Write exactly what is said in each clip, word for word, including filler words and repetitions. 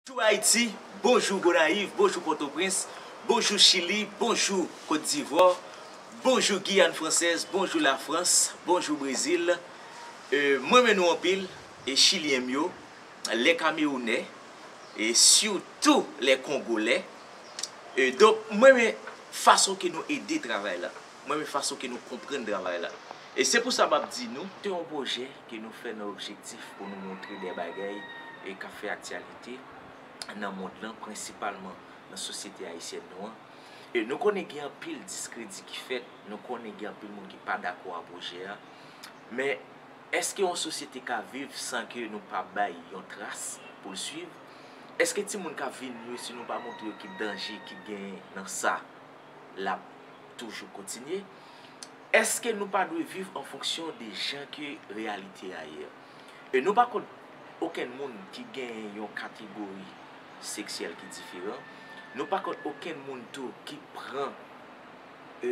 Bonjou Ayiti, bonjou Gonayiv, bonjou Pòtoprens, bonjou Chili, bonjou Kot Divwa, bonjou Giyàn Fransèz, bonjou Lafrans, bonjou Brezil. E, mwen renmen nou anpil, e Chilyen m yo, lè Kamewounè, e sitou lè Kongolè. E, donk, mwen renmen fason ke nou ede travay la. Mwen renmen fason ke nou konprann travay la. E se pou sa m ap di nou, se yon pwojè ke nou fè nan objektif pou nou montre de bagay e k ap fè aktyalite nan mond lan, prensipalman nan sosyete ayisyèn nou an. E nou konnen gen anpil diskredi ki fèt, nou konnen gen anpil moun ki pa dakò a pwojè a. Men, èske yon sosyete ka viv san ke nou pa bay yon tras pou l swiv? Èske timoun k ap vini yo, si nou pa montre yo ki danje ki genyen nan sa, l ap toujou kontinye? Èske nou pa dwe viv an fonksyon de jan ke reyalite a ye? E nou pa kont okenn moun ki genyen yon kategori seksyèl ki diferan. Nou pa kont okenn moun tou ki pran, e,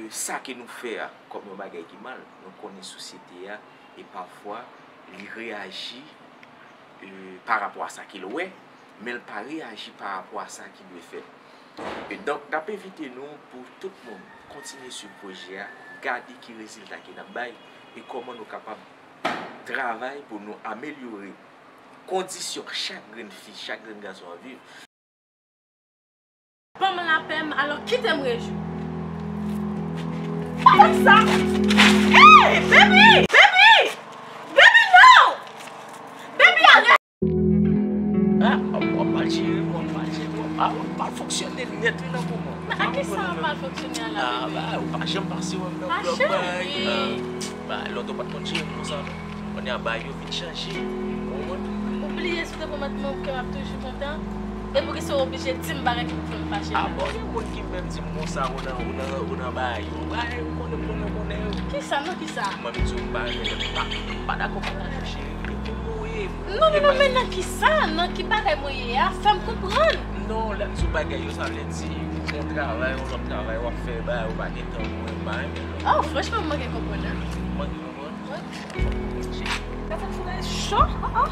sa ke nou fè a kòm yon bagay ki mal. Nou konnen sosyete a, e pafwa, li reyaji, e, pa rapò a sa ke l wè, men l pa reyaji pa rapò a sa ki dwe fèt. E donk, n ap envite nou pou tout moun kontinye swiv pwojè a, gade ki rezilta ke n ap bay, e kòman nou kapab travay pou nou amelyore kondisyon chak grenn fi, chak grenn gason ap viv. Ban m lapè m, alò kite m rejwi. Pa fè sa! Hey, baby! Baby! Baby, no! Baby, arrête! Ah, w ap, w ap mal jere, w ap mal jere, w ap, ah, w ap mal fonksyone nèt wi nan moman. Men a kisa w ap mal fonksyone a la, baby? Ah, ba, ou pa janm pase wè m nan blòk bay. Ah, cheri. Ba, lòt ou pa t konn jere m konsa non. Kounye a bagay yo vin chanje. Ou konprann? Ou bliye si w te pran mèt mwen, kè m ap toujou kontan? E poukisa w oblije di m bagay ki pou fè m fache la? Ah bon, gen moun ki menm di m konsa, ou nan, ou nan, ou nan bagay yo. Bagay ou konnen, konnen, konnen yo. Kisa, nan kisa? Mwen, m di w m pa renmen lòt, m pa, m pa dakò pataje cheri. E pou mwen ye. Non, non, non, men nan kisa? Nan ki bagay mwen ye a? Fè m konprann. Non, lè m di w bagay yo, sa vle di, ou gen yon travay, yon lòt travay, w ap fè bagay, ou pa gen tan pou mwen, m pa renmen lòt. Oh, franchman, m manke konprann, hein. Ou manke konprann? Wi. Gade sa, soulèy cho, oh, oh.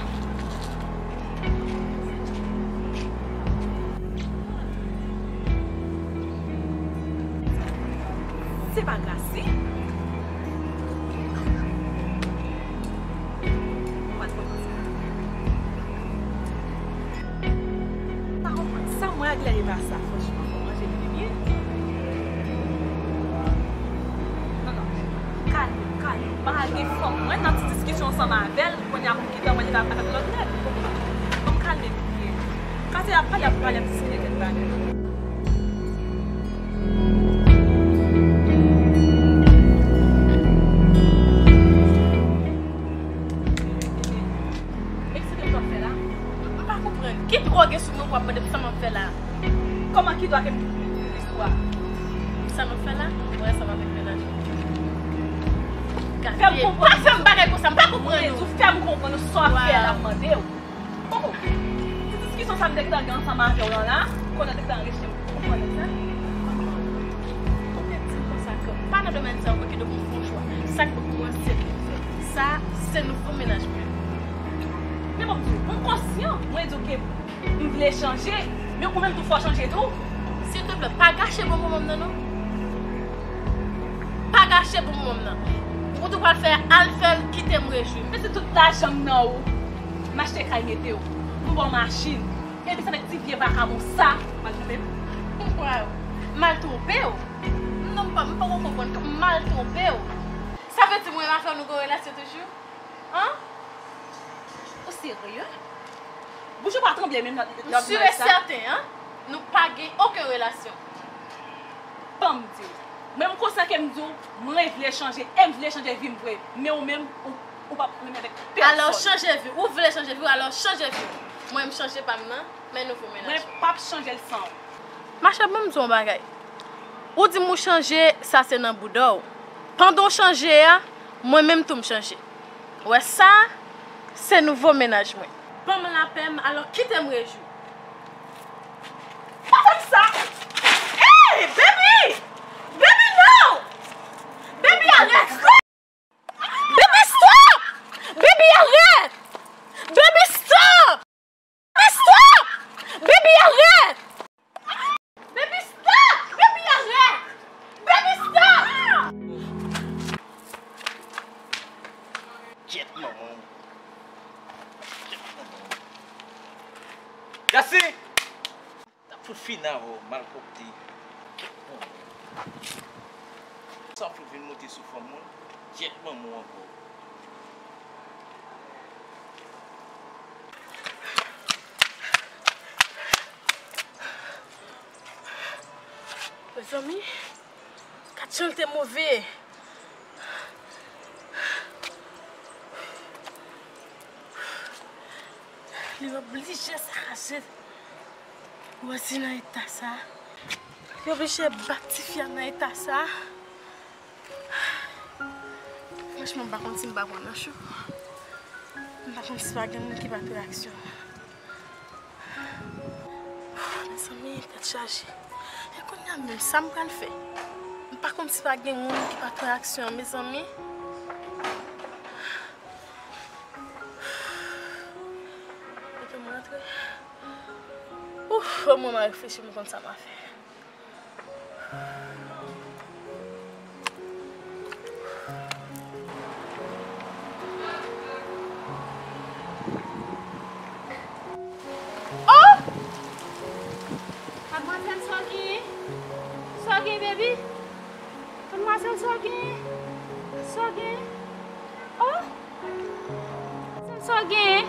Se pa Gracie? Ou pa t konn konsa. Pa konprann sa mwen ak lè e pa sa, franchman, kòman je vini byen? Non, non, kalme, kalme. M pa gen fanm mwen nan ti diskisyon ansanm avè l, kounye a pou m kite anmwey li pa avèk lòt nèg. Ban m kalme m byen. Kase ap pale, ap pale, ap diskite kèk bagay. Eksplike m sa w ap fè la. M pa konprann. Ki dwa w gen sou mwen pou w ap mande m sa m ap fè la? Kòman ki dwa ke m di w? Sa m ap fè la? Ou wè sa m ap fè la? Fè m konprann. Pa fè m bagay konsa, m pa konprann ou. Fè m konprann ou sa w ap fè la, m mande w. Oh, ti diskisyon sa m te gentan gen ansanm avè w lan la, kounye a w te gentan rejte m. Ou konnen sa? Ou te di m konsa ke pa nan domèn sa yo, oke, donk m fè yon chwa. Sa k bon pou mwen, se pou m fè. Sa, se nouvo mennaj mwen. Men bon, m di w, m konsyan, mwen di w ke m vle chanje, men ou menm tou fò w chanje tou. Silteplè, pa gache bon moman m nan, non. Pa gache bon moman m nan. Ou tou pral fè al fè l, kite m rejwi m. Men se tout lajan m nan ou. M achte kay mete w. M ba w machin. Epi se avèk ti vye vakabon sa, m al twonpe m. Waw. M al twonpe w? Non, m pa, m poko konprann. M al twonpe w? Sa vle di mwen menm avè w nou gen yon relasyon toujou? An? Ou serye? Bouch ou pa tranble menm lè w ap di bagay sa? M si e sèten, an, nou pa gen okenn relasyon. Ban m di w. Mwen, m konsyan ke m di w, mwen vle chanje, e m vle chanje vi m vre. Men ou menm, ou, ou p ap renmen avèk pèsòn. Alò, chanje vi w. Ou vle chanje vi w, alò chanje vi w. Mwen, m chanje pa m nan, men nouvo mennaj mwen. Mwen p ap chanje l san ou. Machè, ban m di w yon bagay. Ou di m ou chanje, sa se nan bouda w. Pandan w chanje a, mwen menm tou m chanje. Ou wè sa, se nouvo mennaj mwen. Ban m lapè m, alò kite m rejwi. Pa fè m sa! Hey, baby! Baby, no! Baby, arrête! Baby, stop! Baby, arrête! Baby, stop! Baby, stop! Ase! T ap fout fini avè w, malpwòpte. Sa w fout vin monte sou fanm mwen, gyèt manman w ankò. Mezanmi, gad jan l te move. Li oblije sakaje Rosie nan eta sa. Li oblije bat tifi a nan eta sa. Franchman, m pa konn si m pa pran nan cho. M pa konn si pa gen moun ki pa t reyaksyon. Mezanmi, tèt chaje. E kounye a menm, sa m pral fè? M pa konn si pa gen moun ki pa t reyaksyon, mezanmi. Kote m rantre? Ouf, mwen, m a reflechi, m konn sa m a fè. Oh! Madmwazèl, sa w genyen? Sa w genyen, baby? Madmwazèl, sa w genyen? Sa w genyen? Oh! Sa w genyen?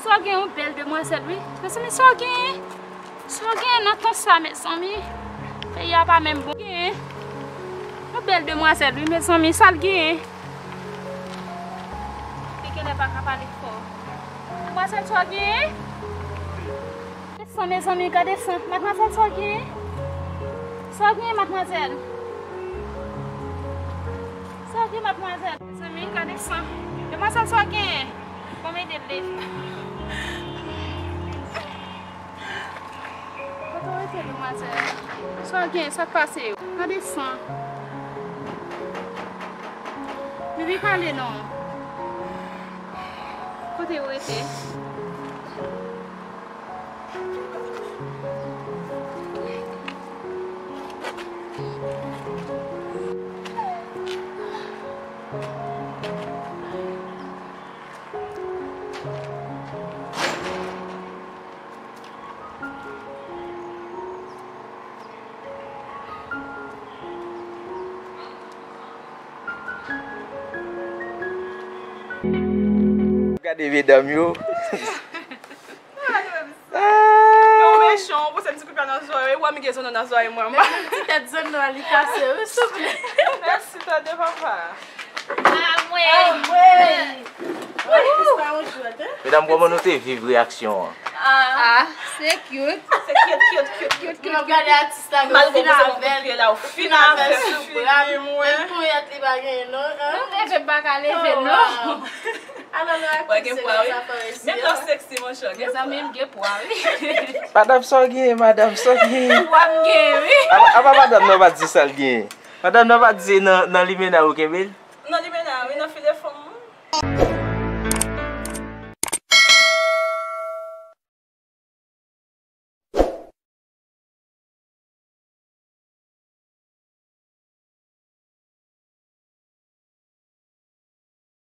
Sa w genyen, yon bèl demwazèl, wi. Mezanmi, sa w genyen? Sa w genyen nan tan sa, mezanmi? Peyi a pa menm bon. Genyen. Yon bèl demwazèl, wi, mezanmi. Sa l genyen? Li genlè pa ka pale fò. Demwazèl, sa w genyen? Gade san, mezanmi, gade san. Madmwazèl, sa w genyen? Sa w genyen, madmwazèl? Sa w genyen, madmwazèl? Mezanmi, gade san. Demwazèl, sa w genyen? Bon, m ede l leve. Kote w rete, demwazèl? Sa w genyen? Sa k pase w? Gade san. Bibi, pale non. Kote w rete? Gade medam yo. Yo mechan, ou pase ti kout pye nan zòrèy, ou wè m gen zòn nan zòrèy mwen. Ti tèt zòn nan li kase, wi, souple. Mèsi tande papa. Amwey! Amwey! Medam, kòman nou te viv reyaksyon an? Ah, se cute. Se cute, cute, cute, cute, cute. M ap gade atis la, m fin avè l. Fin avè l sou bra m. Menm ponyèt li pa genyen non. Leve m pa ka leve non. Alò nou ak tout se konsa fò resi. Menm lè w seksi, monchè, gen pwa. Mezanmi, m gen pwa, wi. Madanm, sa w genyen, madanm, sa w genyen? Pwa m genyen, wi. Apa, apa madanm nan pa di sa l genyen? Madanm nan pa di se nan, nan limena ou kenbe l? Nan limena, wi, nan file fòm mwen.